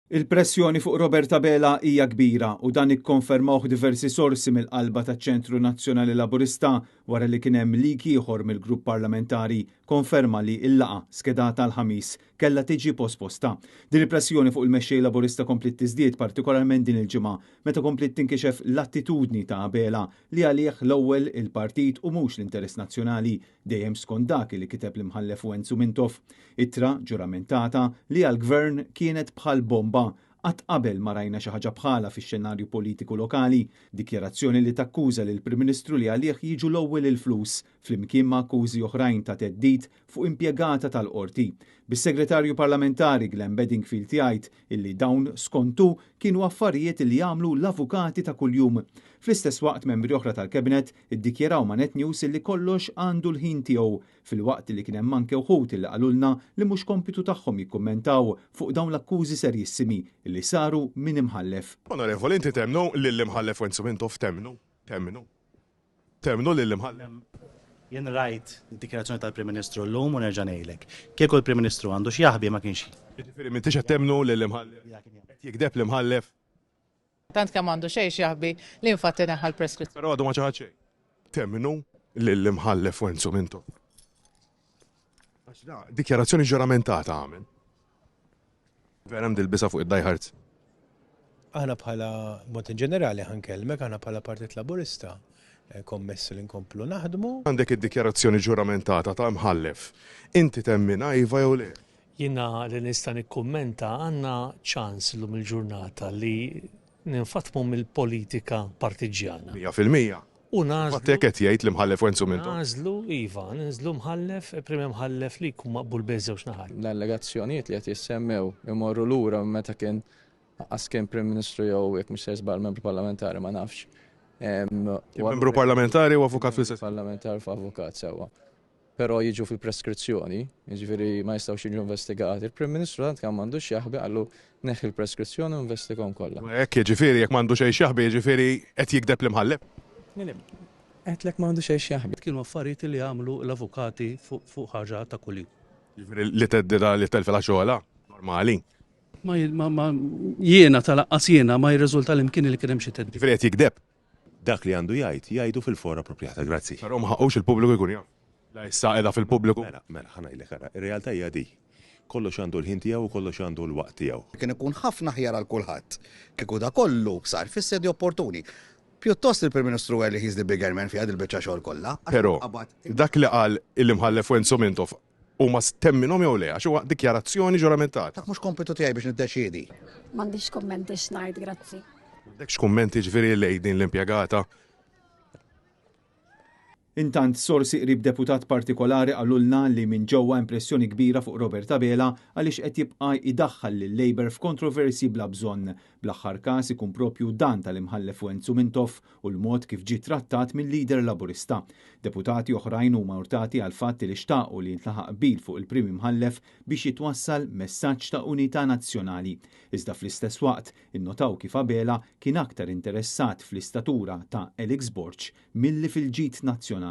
Il-pressjoni fuq Robert Abela hija kbira u dan ikkonfermawh diversi sorsi mill-qalba taċ-Ċentru Nazzjonali Laburista wara li kien hemm leak ieħor mill-grupp parlamentari konferma li l-laqgħa skedata l-Ħamis kellha tiġi posposta. Din il-pressjoni fuq il-mexxej Laburista kompliet tiżdied partikolarment din il-ġimgħa meta kompliet tinkixef l-attitudni ta' Abela li għalih l-ewwel il-partit u mhux l-interess nazzjonali dejjem skont dak li kiteb l-Imħallef Wenzu Mintoff. Ittra ġuramentata li għall-Gvern kienet bħal bomba. Qatt qabel ma rajna xi ħaġa bħalha fix-xenarju politiku lokali. Dikjarazzjoni li takkuża lill-Prim Ministru li għalih jiġu l-ewwel il-flus, flimkien ma' akkużi oħrajn ta' theddid fuq impjegata tal-Qorti. Bis-Segretarju Parlamentari Glenn Bedingfield jgħid illi dawn skont hu kienu affarijiet li jagħmlu l-avukati ta' kuljum. Fl-istess waqt membri oħra tal-Cabinet iddikjaraw ma' Net News illi kollox għandu l-ħin tiegħu, filwaqt li kien hemm anke wħud illi qalulna li mhux kompitu tagħhom jikkummentaw fuq dawn l-akkużi serjissimi illi saru minn Imħallef. Onorevoli, inti temmnu lill-Imħallef Wenzu Mintoff? Temmnu? Temmnu? Temmnu lill-Imħallef? Jien rajt id-dikjarazzjoni tal-Prim Ministru llum u nerġa' ngħidlek. Kieku l-Prim Ministru għandu x'jaħbi ma kienx. Jiġifieri m'intix qed temmnu lill-Imħallef? Qed jigdeb l-Imħallef? Tant kemm għandu xejn x'jaħbi li infatti neħħa l-preskrizzjoni. Però għadu ma ċaħad xejn. Temmnu lill-Imħallef Wenzu Mintoff? Għax da dikjarazzjoni ġuramentata għamel. Vera hemm dil-biża' fuq id-diehards? Aħna bħala, b'mod in ġenerali ħa nkellmek, aħna bħala Partit Laburista kommessi li nkomplu naħdmu. Għandek id-dikjarazzjoni ġuramentata ta' Imħallef. Inti temminha iva jew le? Jiena li nista' nikkummenta għandna ċans illum il-ġurnata li ninfatmu mill-politika partiġġjana. 100%. U nagħżlu. Infatti hekk qed jgħid l-Imħallef Wenzu Mintoff. Nagħżlu, iva, ninżlu mħallef, prim imħallef li jkun maqbul bejn żewġ naħat. L-allegazzjonijiet li qed jissemmew imorru lura minn meta kien aqqas kien Prim Ministru jew jekk mhux sejjer żball membru parlamentari ma nafx. Kien membru parlamentari u avukat fl-istess. Parlamentari u avukat sewwa. Però jiġu fil-preskrizzjoni, jiġifieri ma jistgħux jiġu investigati. Il-Prim Ministru tant kemm m'għandux x'jaħbi qallu neħħi l-preskrizzjoni u investighom kollha. Hekk jiġifieri jekk m'għandu xejn x'jaħbi jiġifieri qed jigdeb l-Imħallef? Għedtlek m'għandu xejn x'jaħbi. Kienu affarijiet li jagħmlu l-avukati fuq ħaġa ta' kuljum. Jiġifieri li theddidha li telfilha xogħolha, normali. Ma ma jiena tal-aqqas jiena ma jirriżultali mkien li kien hemm xi theddid. Jiġifieri qed jigdeb? Dak li għandu jgħid, jgħidu fil-fora approprjata. Grazzi. Però ma ħaqqux il-pubbliku jkun jaf. La issa qiegħda fil-pubbliku. Mela, mela, ħa ngħidlek ara, ir-realtà hija di. Kollox għandu l-ħin tiegħu u kollox għandu l-waqt tiegħu. Kien ikun ħafna aħjar għal kulħadd kieku da kollu sar fis-sedi opportuni. Pjuttost il-Prim Ministru wera li he's the bigger man fiha dil-biċċa xogħol kollha. Però, dak li qal l-Imħallef Wenzu Mintoff huma temminhom jew le? Għax huwa dikjarazzjoni ġuramentata. Dak mhux kompitu tiegħi biex niddeċiedi. M'għandix kummenti x'ngħid, grazzi. M'għandekx kummenti ġifieri lejn din l-impjegata? Intant, sorsi qrib deputat partikolari qalulna li minn ġewwa hemm pressjoni kbira fuq Robert Abela għaliex qed jibqa' jdaħħal lil-Labour f'kontroversji bla bżonn, bl-aħħar każ ikun proprju dan tal-Imħallef Wenzu Mintoff u l-mod kif ġie trattat mil-leader Laburista. Deputati oħrajn huma urtati għall-fatt li xtaqu li jintlaħaq qbil fuq il-Prim Imħallef biex jitwassal messaġġ ta' unità nazzjonali. Iżda fl-istess waqt innotaw kif Abela kien aktar interessat fl-istatura ta' Alex Borg milli fil-ġid nazzjonali.